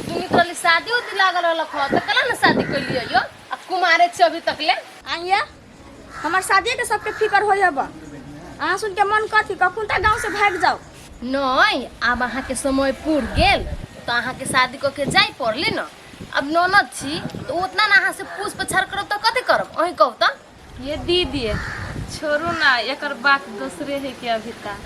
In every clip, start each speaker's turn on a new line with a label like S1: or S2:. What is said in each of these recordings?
S1: सुनित रहली शादी उदी लागल रहलक हँ तऽ केना ने शादी कैलियै यौ आ कुमारे छी अभी तक ले।
S2: आइया हमर शादी के सबके फिकर होय हब, अहाँ सुन के मन कथी कखन तक गांव से भाग जाओ।
S1: नहीं, आब अहाँके समय पुर गेल तऽ अहाँके शादी कऽ के जाय पड़ले न। अब ननद छी तऽ उतना ने अहाँ से पूछ पछाड़ करब तऽ कथी करब, अहीं कहू तऽ।
S3: ये दीदी छोड़ू ना, एकर बात दोसरे है के अभी तक।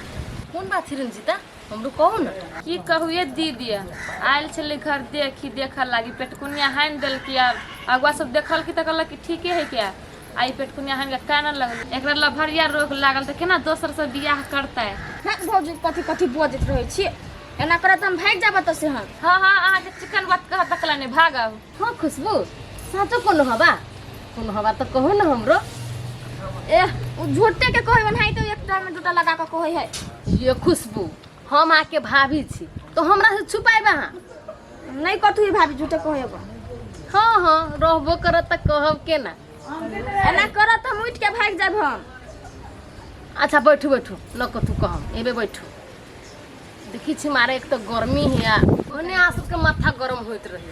S1: कोन बात है रंजीता, हमरो कहू न।
S3: की कहू ये दीदी, आयल छलै घर देखी देखऽ लागी, पेटकुनिया हानि देलकी। आ अगुआ सब देखलकी तऽ कहलक कि ठीके है क्या, आ ई पेटकुनिया हानि के कानऽ लगल, एकरा लभरिया रोग लागल तऽ केना दोसर से बियाह करतै।
S2: ना भौजी कथी कथी बजैत रहै छी, एना करत तऽ हम भागि जाब एतऽ से। हम
S3: हाँ हाँ, अहाँके चिकन बात कहत तकला नहि भागब।
S1: हाँ खुशबू, साँचो कोनो हवा कोनो हवा तऽ कहू ने हमरो।
S2: एह, ओ झूठे के कहै ओनाहिते एकटा में दूटा लगा के कहै है।
S1: ये खुशबू, हम अहाँके भाभी छी तो हमरा से छुपाएब अहाँ?
S2: नहीं कथू भाभी, झूठे कहै अब।
S1: हाँ हाँ, रहबो करत तऽ कहब केना।
S2: एना करत हम उठि के भागि जाब हम।
S1: अच्छा बैठू बैठू, न कथू कहब, एबे बैठू। देखी छी मारे, एक तऽ गर्मी है, ओने अहाँ सबके माथा गरम होइत रही।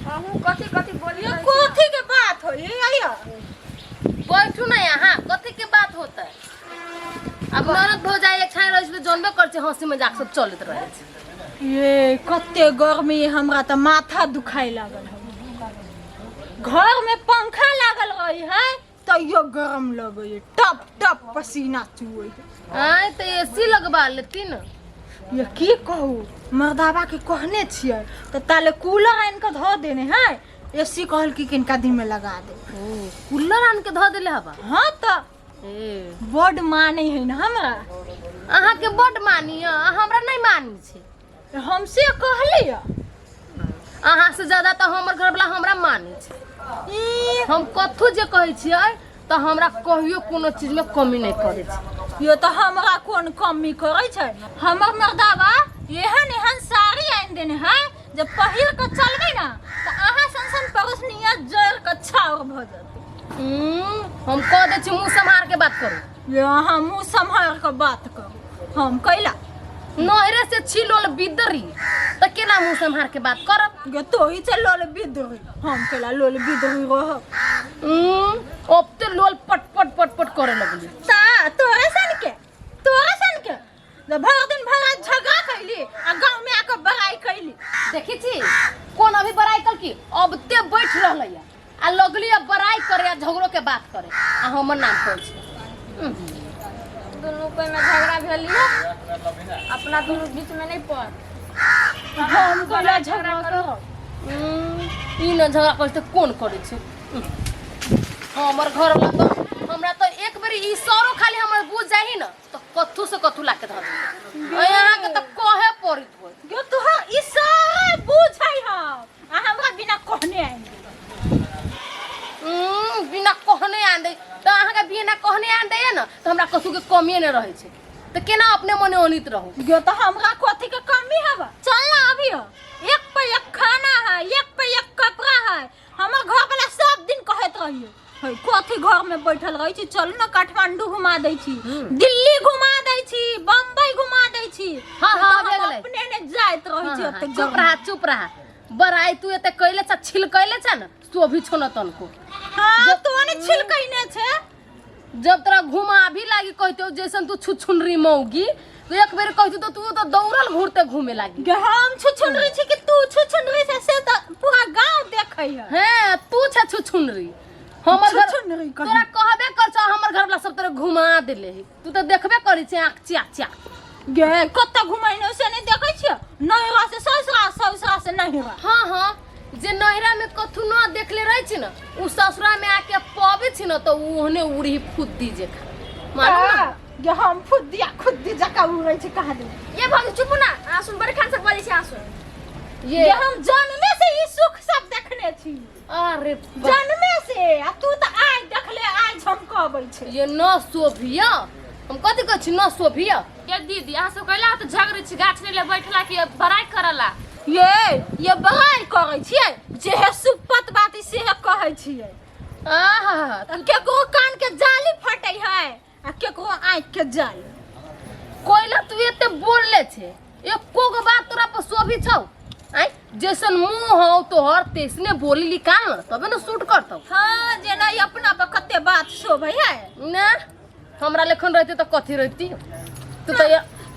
S2: अहूँ कथी कथी बोली।
S4: ये कथी के बात होई आया?
S1: बैठू ना यहाँ, कथी के बात होता है। अब ननद भौजाई एक ठाई रहै छै तऽ जानबे करै छै, हंसी मजाक सब चलैत रहै छै।
S4: ये कते गर्मी, हमरा तऽ माथा दुखाए लागल है। घर में पंखा लागल रही है तैयो गरम लगै है, टप टप पसीना चुए है।
S1: आय तऽ एसी लगवा लेती न।
S4: ये की कहू, मर्दाबा के कहने छियै तऽ ताले कूलर आनि कऽ धऽ देने है, एसी कहल कि किनका दिन में लगा दे।
S1: ओ कूलर आन के धऽ देले हबा?
S4: हाँ तऽ
S1: ए
S4: बड मानै है न हमरा।
S1: अहाँके बड मानी, आ हमरा नहि मानी छै।
S4: हम से कहलियै।
S1: अहाँ से ज्यादा तऽ हमर घरवला हमरा मानै छै।
S4: ई
S1: हम कथू जे कहै छियै तऽ हमरा कहियो कोनो चीजमे कमी नहि करै छै।
S4: यो तऽ हमरा कोन कमी करै छै? हमर मर्दाबा एहन एहन साड़ी आनि देने है जे पहिर कऽ चलबै ने तऽ अहाँ सन सन पड़ोसनिया जड़ कऽ छाउर भऽ जेतै।
S1: हम कह दै छी, मुँह सम्हार के बात करू।
S4: ये अहाँ मुँह सम्हार कऽ बात करू, हम कैला
S1: नहरे से छिलोल बिदरी तऽ केना मुँह सम्हार के बात करब?
S4: गे तोही छै लोल बिदरी, हम कैला लोल बिदरी रहब?
S1: अब ते लोल पट पट पट पट करे लगली।
S4: ता तोरे सन के, तोरे सन के जब भर दिन भर रात झगड़ा कैली आ गांव में आके बड़ाई कैली।
S1: देखी छी कोन अभी बड़ाई कल की, अब ते बैठ रहलै है आ लगली अब बड़ाई करे आ झगड़ो के बात करे आ हमर नाम कहै छै।
S2: दुनू कोई में झगड़ा भेल ये, अपना दुनू बीच में नहीं पड़।
S4: हम कैला झगड़ा करब?
S1: ई न झगड़ा करै छै तऽ कोन करै छै? हमर घर वाला तऽ हमरा तऽ एक बेर ई सरो खाली हमर बुझ जाही न तऽ कथू से कथू लाके धर देबै। अहाँके तऽ कहे पड़ैत होय।
S4: गे तोहर इशारा बुझै हम आ हमरा बिना कहने आनि दे।
S1: बिना कहने आन दे तऽ अहाँके बिना कहने आन दैए ने तऽ हमरा कथू के कमिए नहि रहै छै तऽ केना अपने मने ओनित रहू।
S4: गे तऽ हमरा कथी के कमी हबा? चल ना अभी हो, एक पे एक खाना है, एक पे एक कपड़ा है। हमर घर वाला सब दिन कहैत रहिए है कथी घर में बैठल रही छी, चल ना काठमांडू घुमा दै छी, दिल्ली घुमा दै छी, बम्बई घुमा दै छी।
S1: हाँ, हाँ,
S4: तऽ
S1: भए
S4: हम
S1: गेलै।
S4: अपने ने जाइत रहै छी
S1: हाँ,
S4: ओते
S1: हाँ, चुप
S4: गर्मी।
S1: रहा चुप रहा, बड़ाई तू एते कैले छा, छिलकैले छा न, शोभी छौ न तनको।
S4: हाँ, तो ने छिलकैने छे।
S1: जब तोरा घुमा भी लागी कहते जैसन तू छुछुनरी मौगी, तो एक बेर कहते तो तू तो दौड़ल घूरते घूमे लागी।
S4: गे हम छुछुनरी छी कि तू छुछुनरी छे से त पूरा गांव देखै है।
S1: हैं तू छे छुछुनरी, हमर घर
S4: छुछुनरी कहीं।
S1: तोरा कहबे कर छौ, हमर घर वाला सब तोरा घुमा देले है, तू तो देखबे करी छे आंख च्या च्या।
S4: गे कत घुमैने से नहीं देखै छियै, नैहरा से ससुरा, ससुरा से नैहरा।
S1: हाँ हाँ, जे नैहरा में कथू न देखले रहे छी न उ ससुरा में आके पबे छी न तो उ ओहने उड़ही फुद्दी जेका मालूम न।
S4: गे हम फुद्दिया खुद्दी जका उड़ै छी कहाँ दे।
S2: ये भौजी चुप ना, आंसू बड़ खान से बोलै छै आंसू।
S1: ये
S4: गे हम जन्मे से ई सुख सब देखने छी।
S1: अरे बा-
S4: जन्मे से, आ तू त आइ देखले आइ झमकबै छै।
S1: ये न शोभिया, हम कथी कहै छी न शोभिया।
S3: ये दीदी अहाँ सब कैला तऽ झगड़ै छी गाछ ले बैठला कि बड़ाई करला?
S4: ये बड़ाई करै छियै, जेहे सुपत बात सेहे कहै छियै।
S1: आहा,
S4: तऽ केकरो कान के जाली फटै है आ केकरो आँखि के जाली।
S1: कोइला तू एते बोलले छे, एको गो बात तोरा पर शोभी छौ? आय जैसन मुंह हो तोहर तैसने बोली निकाल न तबे न सूट करतौ।
S4: हाँ, जेना ई अपना पर कते बात शोभै है।
S1: ना हमरा लेखन रहते तो कथी रहती तू तो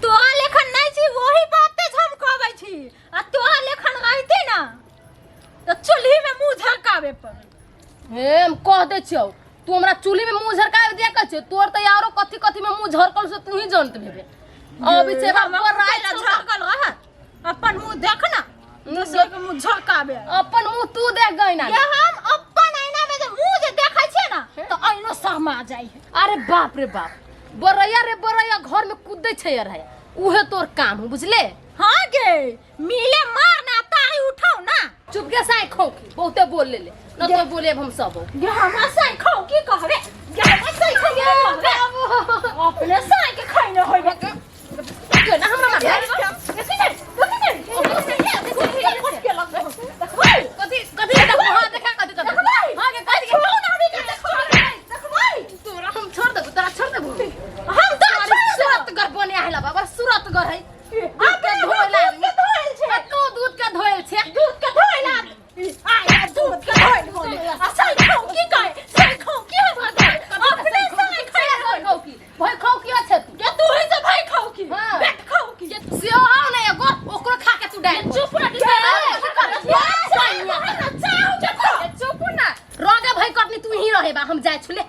S4: तोरा लेखन नहीं छी, वही बात ते हम कहबै छी। आ तोरा लेखन रहते ना तो चूल्ही में मुंह झरकावे पर।
S1: हे हम कह दे छियौ, तू हमरा चूल्ही में मुंह झरकावे दिया कहै छियौ, तोर तऽ आरो कथी कथी में मुंह झरकल से तू ही जानत भेबे। अभी से
S4: हम
S1: पर रात
S4: झरकल रह, अपन मुंह देख ना, दूसरे के मुंह झरकावे।
S1: अपन मुंह तू देख गई ना।
S4: ये हम अपन आईना में जे मुंह जे देखै छियै ना तो आईनो शर्मा जाइ है।
S1: अरे बाप रे बाप, बरैया रे बरैया घर में कूदे छै यार है, उहे तोर काम हो बुझले।
S4: हाँ गे मिले मार ना तारी उठाओ ना।
S1: चुप के साई खोखी बहुते बोल ले ले न तो बोले अब हम सब।
S4: गे हमरा साई खाओ की कहबे, गे हमरा साई खाओ की कहबे, अपने साई के खाइने होइबे
S1: के ना हमरा मारबे। कथी कथी देखबो? हाँ देखा कथी कथी। हाँ के कथी तोरा हम छोड़ देबो, तोरा छोड़ देबो। सूरत घर बने आइला बाबा, सूरत घर है दूध के धोएल आदमी। कतो दूध के धोएल छे? भाई खाऊ की छै तू? हाँ। सेहो हाउ ने एगो ओकरो खा के तू डाल। चुप ना, चुप ना रोगे भाई कटनी, तू ही रहेबा, हम जाय छुले।